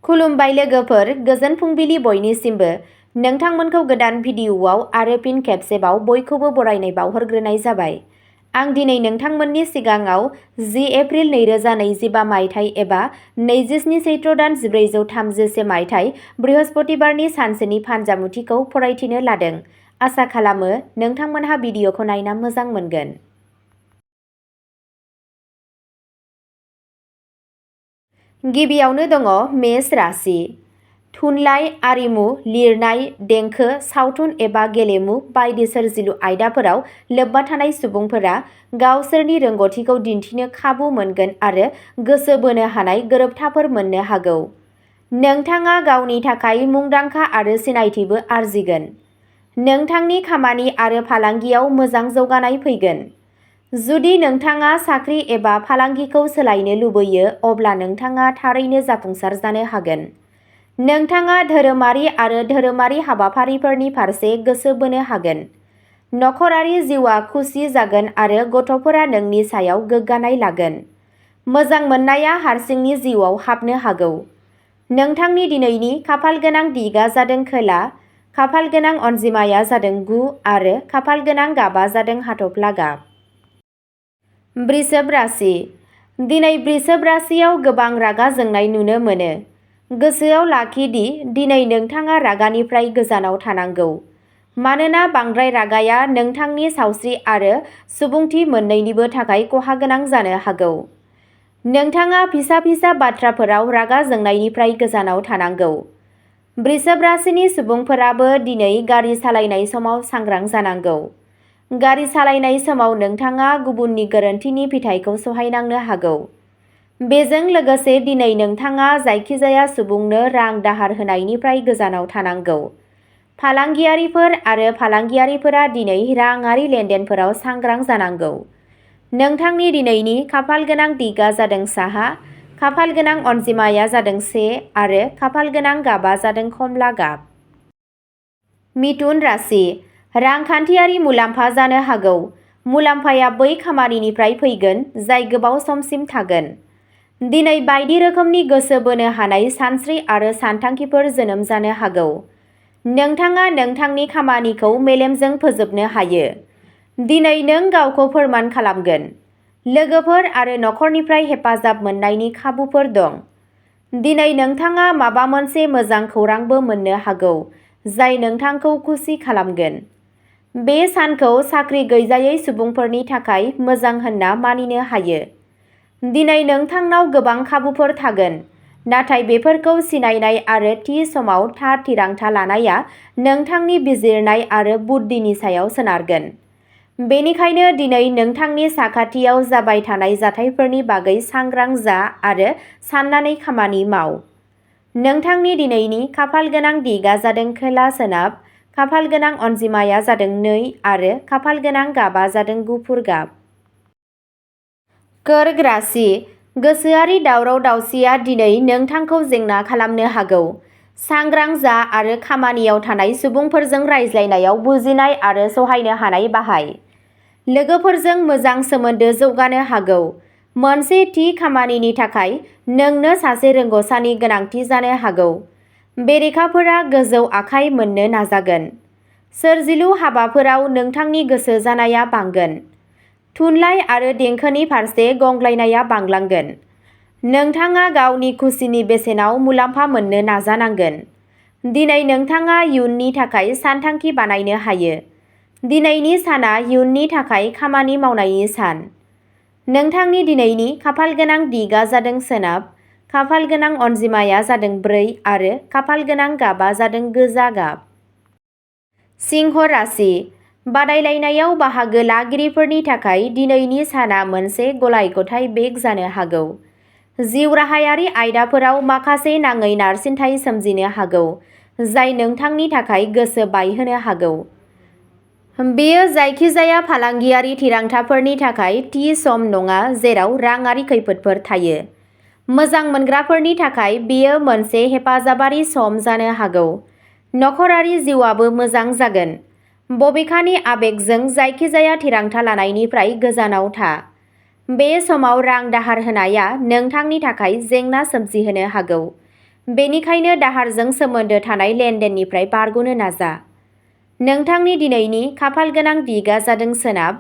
खुलुमबाय लोगोफोर, गोजोन फुंबिलि बयनिसिमबो। नोंथांमोनखौ गोदान भिडिअ'आव आरो फिन खेबसेबाव बयखौबो बरायनाय बावहरग्रोनाय जाबाय। आं दिनै नोंथांमोननि सिगाङाव 10 एप्रिल 2025 मायथाइ एबा 27 चैत्र दान 1430 मायथाइ बृहस्पतिबारनि सानसेनि फानजामुथिखौ फरायथिनो लादों। आसा खालामो नोंथांमोनहा भिडिअ'खौ नायना मोजां मोनगोन। गिबियावनो दङ मेष राशि। थुनलाइ, आरिमु, लिरनाय, देंखो, सावथुन एबा गेलेमु बायदि सोरजिलु आयदाफोराव लोब्बा थानाय सुबुंफोरा गावसोरनि रोंग'थिखौ दिन्थिनो खाबु मोनगोन आरो गोसो बोनो हानाय गोरोबथाफोर मोननो हागौ। नोंथाङा गावनि थाखाय मुंदांखा आरो सिनायथिबो आरजिगोन। नोंथांनि खामानि आरो फालांगियाव मोजां जौगानाय फैगोन। जुदि नोंथाङा साख्रि एबा फालांगिखौ सोलायनो लुबैयो, अब्ला नोंथाङा थारैनो जाफुंसार जानो हागोन। नोंथाङा धोरोमारि आरो धोरोमारि हाबाफारिफोरनि फारसे गोसो बोनो हागोन। नखरारि जिउआ खुसि जागोन आरो गथ'फोरा नोंनि सायाव गोग्गानाय लागोन। मोजां मोननाया हारसिंनि जिउआव हाबनो हागौ। नोंथांनि दिनैनि खाफालगोनां दिगआ जादों खोला, खाफालगोनां अनजिमाया जादों 9 आरो खाफालगोनां गाबा जादों हाथफ्ला गाब। वृषभ राशि। दिनै वृषभ राशियाव गोबां रागा जोंनाय नुनो मोनो। गोसोआव लाखि दि दिनै नोंथाङा रागानिफ्राय गोजानाव थानांगौ, मानोना बांद्राय रागाया नोंथांनि सावस्रि आरो सुबुंथि मोन्नैनिबो थाखाय खहा गोनां जानो हागौ। नोंथाङा फिसा फिसा बाथ्राफोराव रागा जोंनायनिफ्राय गोजानाव थानांगौ। वृषभ राशिनि सुबुंफोराबो दिनै गारि सालायनाय समाव सांग्रां जानांगौ। गारि सालायनाय समाव नोंथाङा गुबुननि गोरोन्थिनि फिथाइखौ सहायनांनो हागौ। बेजों लोगोसे दिनै नोंथाङा जायखिजाया सुबुंनो रां दाहार होनायनिफ्राय गोजानाव थानांगौ। फालांगियारिफोर आरो फालांगियारिफोरा दिनै राङारि लेनदेनफोराव सांग्रां जानांगौ। नोंथांनि दिनैनि खाफालगोनां दिगआ जादों साहा, खाफालगोनां अनजिमाया जादों 1 आरो खाफालगोनां गाबा जादों खमला गाब। मिथुन राशि। रांखान्थियारि मुलाम्फा जानो हागौ। मुलाम्फाया बै खामानिनिफ्राय फैगोन जाय गोबाव समसिम थागोन। दिनै बायदि रोखोमनि गोसो बोनो हानाय सानस्रि आरो सानथांखिफोर जोनोम जानो हागौ। नोंथाङा नोंथांनि खामानिखौ मेलेमजों फोजोबनो हायो। दिनै नों गावखौ फोरमान खालामगोन। लोगोफोर आरो नखरनिफ्राय हेफाजाब मोननायनि खाबुफोर दं। दिनै नोंथाङा माबा मोनसे मोजां खौरांबो मोननो हागौ जाय नोंथांखौ खुसि खालामगोन। बे सानखौ साख्रि गैजायै सुबुंफोरनि थाखाय मोजां होनना मानिनो हायो। दिनै नोंथांनाव गोबां खाबुफोर थागोन, नाथाय बेफोरखौ सिनायनाय आरो थि समाव थार थिरांथा लानाया नोंथांनि बिजिरनाय आरो बुद्धिनि सायाव सोनारगोन। बेनिखायनो दिनै नोंथांनि साखाथियाव जाबाय थानाय जाथायफोरनि बागै सांग्रां जा आरो साननानै खामानि माव। नोंथांनि दिनैनि खाफालगोनां दिगआ जादों खोला सोनाब, खाफालगोनां अनजिमाया जादों 2 आरो खाफालगोनां गाबा जादों गुफुर गाब। कर्क राशि। गोसोआरि दावराव-दावसिया दिनै नोंथांखौ जेंना खालामनो हागौ। सांग्रां जा आरो खामानियाव थानाय सुबुंफोरजों रायज्लायनायाव बुजिनाय आरो सहायनो हानाय बाहाय। लोगोफोरजों मोजां सोमोन्दो जौगानो हागौ। मोनसे थि खामानिनि थाखाय नोंनो सासे रोंग'सानि गोनांथि जानो हागौ। बेरेखाफोरा गोजौ आखाइ मोन्नो नाजागोन। सोरजिलु हाबाफोराव नोंथांनि गोसो जानाया बांगोन। थुनलाइ आरो देंखोनि फारसे गंग्लायनाया बांलांगोन। नोंथाङा गावनि खुसिनि बेसेनाव मुलाम्फा मोननो नाजानांगोन। दिनै नोंथाङा इयुननि थाखाय सानथांखि बानायनो हायो। दिनैनि साना इयुननि थाखाय खामानि मावनायनि सान। नोंथांनि दिनैनि खाफालगोनां दिगआ जादों सोनाब, खाफालगोनां अनजिमाया जादों 4 आरो खाफालगोनां गाबा जादों गोजा गाब। सिंह राशि। बादायलायनायाव बाहागो लागिरिफोरनि थाखाय दिनैनि साना मोनसे गलाय-गथाय बेग जानो हागौ। जिउराहायारि आयदाफोराव माखासे नाङै नारसिनथाय सोमजिनो हागौ, जाय नोंथांनि थाखाय गोसो बायहोनो हागौ। बेयो जायखिजाया फालांगियारि थिरांथाफोरनि थाखाय थि सम नङा जेराव राङारि खैफोदफोर थायो। मोजां मोनग्राफोरनि थाखाय बेयो मोनसे हेफाजाबारि सम जानो हागौ। नखरारि जिउआबो मोजां जागोन। बबेखानि आबेगजों जायखिजाया थिरांथा लानायनिफ्राय गोजानाव था। बे समाव रां दाहार होनाया नोंथांनि थाखाय जेंना सोमजिहोनो हागौ। बेनिखायनो दाहारजों सोमोन्दो थानाय लेनदेननिफ्राय बारग'नो नाजा। नोंथांनि दिनैनि खाफालगोनां दिगआ जादों सोनाब,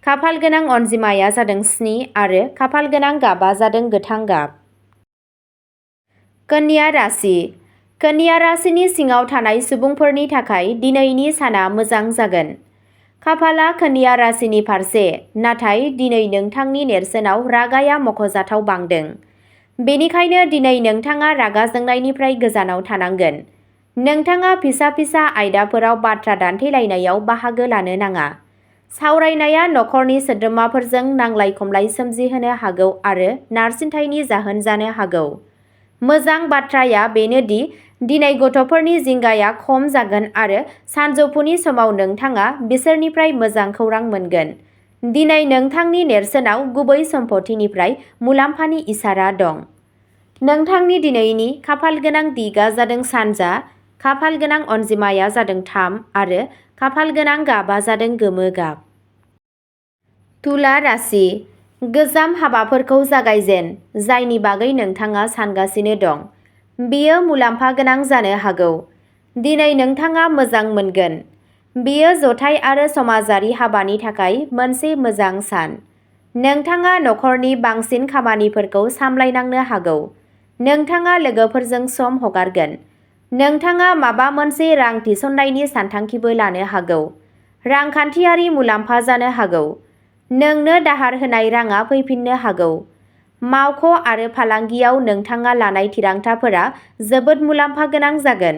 खाफालगोनां अनजिमाया जादों 7 आरो खाफालगोनां गाबा जादों गोथां गाब। कन्या राशि। कन्या राशिनि सिङाव थानाय सुबुंफोरनि थाखाय दिनैनि साना मोजां जागोन। खाफाला कन्या राशिनि फारसे, नाथाय दिनै नोंथांनि नेरसोनाव रागाया मख'जाथाव बांदों। बेनिखायनो दिनै नोंथाङा रागा जोंनायनिफ्राय गोजानाव थानांगोन। नोंथाङा फिसा फिसा आयदाफोराव बाथ्रा दान्थेलायनायाव बाहागो लानो नाङा। सावरायनाया नखरनि सोद्रोमाफोरजों नांलाय खमलाय सोमजिहोनो हागौ आरो नारसिनथायनि जाहोन जानो हागौ। मोजां बाथ्राया बेनोदि दिनै गथ'फोरनि जिंगाया खम जागोन आरो सानजौफुनि समाव नोंथाङा बिसोरनिफ्राय मोजां खौरां मोनगोन। दिनै नोंथांनि नेरसोनाव गुबै सम्पथिनिफ्राय मुलाम्फानि इसारा दं। नोंथांनि दिनैनि खाफालगोनां दिगआ जादों सानजा, खाफालगोनां अनजिमाया जादों 3 आरो खाफालगोनां गाबा जादों गोमो गाब। तुला राशि। गोजाम हाबाफोरखौ जागायजेन, जायनि बागै नोंथाङा सानगासिनो दं। बेयो मुलाम्फा गोनां जानो हागौ। दिनै नोंथाङा मोजां मोनगोन। बेयो जथाय आरो समाजारि हाबानि थाखाय मोनसे मोजां सान। नोंथाङा नखरनि बांसिन खामानिफोरखौ सामलायनांनो हागौ। नोंथाङा लोगोफोरजों सम हगारगोन। नोंथाङा माबा मोनसे रां थिसननायनि सानथांखिबो लानो हागौ। रांखान्थियारि मुलाम्फा जानो हागौ। नोंनो दाहार होनाय राङा फैफिननो हागौ। मावख' आरो फालांगियाव नोंथाङा लानाय थिरांथाफोरा जोबोद मुलाम्फा गोनां जागोन।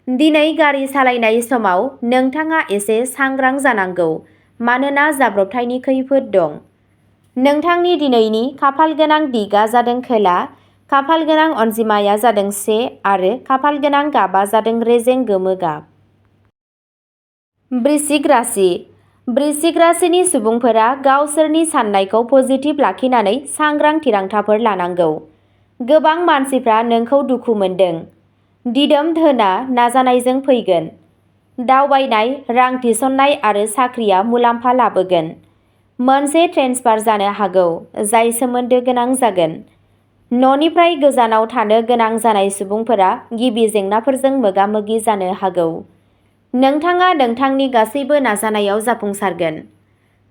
दिनै गारि सालायनाय समाव नोंथाङा एसे सांग्रां जानांगौ मानोना जाब्रबथायनि खैफोद दं। नोंथांनि दिनैनि खाफालगोनां दिगआ जादों खोला, खाफालगोनां अनजिमाया जादों 1 आरो खाफालगोनां गाबा जादों रेजें गोमो गाब। वृश्चिक राशि। वृश्चिक राशिनि सुबुंफोरा गावसोरनि साननायखौ पजिटिभ लाखिनानै सांग्रां थिरांथाफोर लानांगौ। गोबां मानसिफ्रा नोंखौ दुखु मोनदों। दिदोम धोनआ नाजानायजों फैगोन। दावबायनाय, रां थिसननाय आरो साख्रिया मुलाम्फा लाबोगोन। मोनसे ट्रेन्सफार जानो हागौ, जाय सोमोन्दो गोनां जागोन। न'निफ्राय गोजानाव थानो गोनां जानाय सुबुंफोरा गिबि जेंनाफोरजों मोगा-मोगि जानो हागौ। नोंथाङा नोंथांनि गासैबो नाजानायाव जाफुंसारगोन।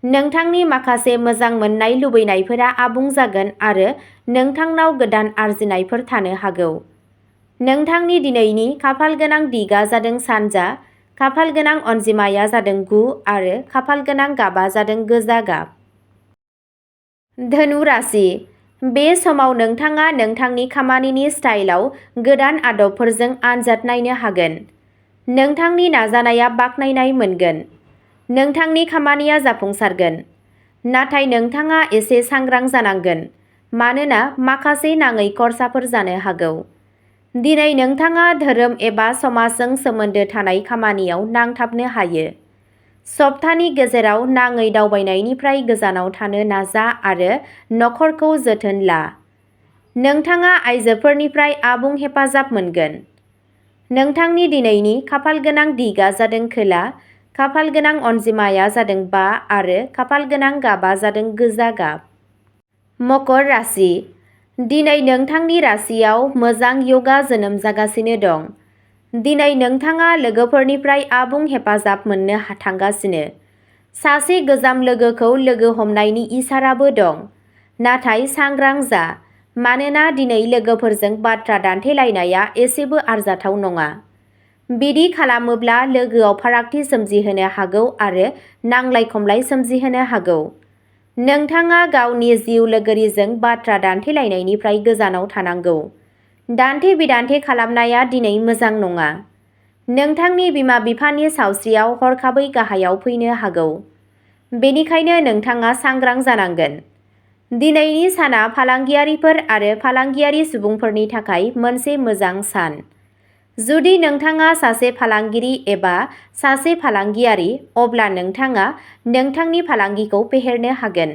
नोंथांनि माखासे मोजां मोननाय लुबैनायफोरा आबुं जागोन आरो नोंथांनाव गोदान आरजिनायफोर थानो हागौ। नोंथांनि दिनैनि खाफालगोनां दिगआ जादों सानजा, खाफालगोनां अनजिमाया जादों 9 आरो खाफालगोनां गाबा जादों गोजा गाब। धनु राशि। बे समाव नोंथाङा नोंथांनि खामानिनि स्टाइलआव गोदान आदबफोरजों आनजाद नायनो हागोन। नोंथांनि नाजानाया बाख्नायनाय मोनगोन। नोंथांनि खामानिया जाफुंसारगोन। नाथाय नोंथाङा एसे सांग्रां जानांगोन मानोना माखासे नाङै खरसाफोर जानो हागौ। दिनै नोंथाङा धोरोम एबा समाजजों सोमोन्दो थानाय खामानियाव नांथाबनो हायो। सप्तानि गेजेराव नाङै दावबायनायनिफ्राय गोजानाव थानो नाजा आरो नखरखौ जोथोन ला। नोंथाङा आइजोफोरनिफ्राय आबुं हेफाजाब मोनगोन। नोंथांनि दिनैनि खाफालगोनां दिगआ जादों खोला, खाफालगोनां अनजिमाया जादों 5 आरो खाफालगोनां गाबा जादों गोजा गाब। मकर राशि। दिनै नोंथांनि राशियाव मोजां योगा जोनोम जागासिनो दं। दिनै नोंथाङा लोगोफोरनिफ्राय आबुं हेफाजाब मोननो थांगासिनो। सासे गोजाम लोगोखौ लोगो हमनायनि इसाराबो दं। नाथाय सांग्रां जा, मानोना दिनै लोगोफोरजों बाथ्रा दान्थेलायनाया एसेबो आरजाथाव नङा। बिदि खालामोब्ला लोगोआव फारागथि सोमजिहोनो हागौ आरो नांलाय खमलाय सोमजिहोनो हागौ। नोंथाङा गावनि जिउ लोगोरिजों बाथ्रा दान्थेलायनायनिफ्राय गोजानाव थानांगौ। दान्थे-बिदान्थे खालामनाया दिनै मोजां नङा। नोंथांनि बिमा-बिफानि सावस्रियाव हरखाबै गाहायाव फैनो हागौ। बेनिखायनो नोंथाङा सांग्रां जानांगोन। दिनैनि साना फालांगियारिफोर आरो फालांगियारि सुबुंफोरनि थाखाय मोनसे मोजां सान। जुदि नोंथाङा सासे फालांगिरि एबा सासे फालांगियारि, अब्ला नोंथाङा नोंथांनि फालांगिखौ फेहेरनो हागोन।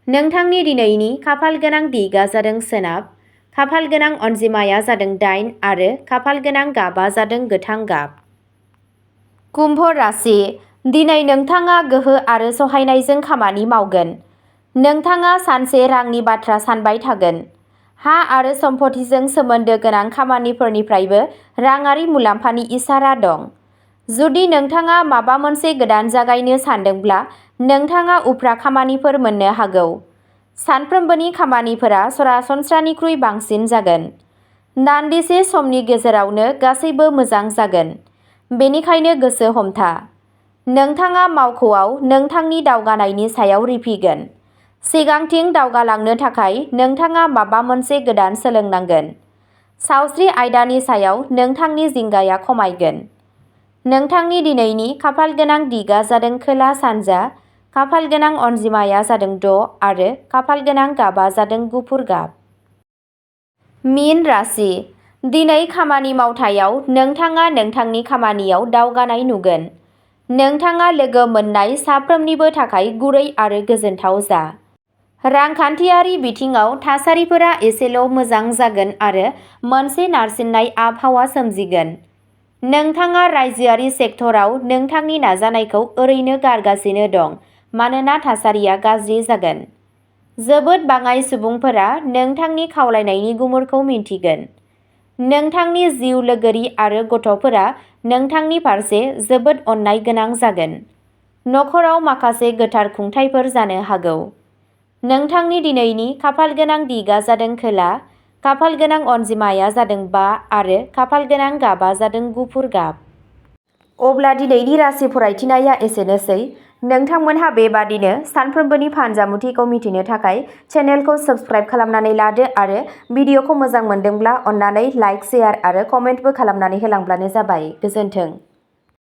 नोंथांनि दिनैनि खाफालगोनां दिगआ जादों सोनाब, खाफालगोनां अनजिमाया जादों 8 आरो खाफालगोनां गाबा जादों गोथां गाब। कुम्भ राशि। दिनै नोंथाङा गोहो आरो सहायनायजों खामानि मावगोन। नोंथाङा सानसे रांनि बाथ्रा सानबाय थागोन। हा आरो सम्पथिजों सोमोन्दो गोनां खामानिफोरनिफ्रायबो राङारि मुलाम्फानि इसारा दं। जुदि नोंथाङा माबा मोनसे गोदान जागायनो सानदोंब्ला नोंथाङा उफ्रा खामानिफोर मोननो हागौ। सानफ्रोमबोनि खामानिफोरा सरासनस्रानिख्रुइ बांसिन जागोन। दान्दिसे समनि गेजेरावनो गासैबो मोजां जागोन। बेनिखायनो गोसो हमथा। नोंथाङा मावख'आव नोंथांनि दावगानायनि सायाव रिफिगोन। सिगांथिं दावगालांनो थाखाय नोंथाङा माबा मोनसे गोदान सोलोंनांगोन। सावस्रि आयदानि सायाव नोंथांनि जिंगाया खमायगोन। नोंथांनि दिनैनि खाफालगोनां दिगा जादों खोला सानजा, खाफालगोनां अनजिमाया जादों 6 आरो खाफालगोनां गाबा जादों गुफुर गाब। मीन राशि। दिनै खामानि मावथायाव नोंथाङा नोंथांनि खामानियाव दावगानाय नुगोन। नोंथाङा लोगो मोननाय साफ्रोमनिबो थाखाय गुरै आरो गोजोनथाव जा। रांखान्थियारि बिथिङाव थासारिफोरा एसेल' मोजां जागोन आरो मोनसे नारसिननाय आबहावा सोमजिगोन। नोंथाङा रायजोआरि सेक्टराव नोंथांनि नाजानायखौ ओरैनो गारगासिनो दं मानोना थासारिया गाज्रि जागोन। जोबोद बाङाइ सुबुंफोरा नोंथांनि खावलायनायनि गुमुरखौ मिन्थिगोन। नोंथांनि जिउ लोगोरि आरो गथ'फोरा नोंथांनि फारसे जोबोद अननाय गोनां जागोन। नखराव माखासे गोथार खुंथायफोर जानो हागौ। नोंथांनि दिनैनि खाफालगोनां दिगा जादों खोला, खाफालगोनां अनजिमाया जादों 5 आरो खाफालगोनां गाबा जादों गुफुर गाब। अब्ला दिनैनि राशि फरायथिनाया एसेनोसै। नोंथांमोनहा बेबादिनो सानफ्रोमबोनि फानजामुथिखौ मिथिनो थाखाय चेनेलखौ साबस्क्राइब खालामनानै लादो आरो भिडिअखौ मोजां मोनदोंब्ला अन्नानै लाइक, शेयार आरो कमेन्टबो खालामनानै होलांब्लानो जाबाय। गोजोन्थों।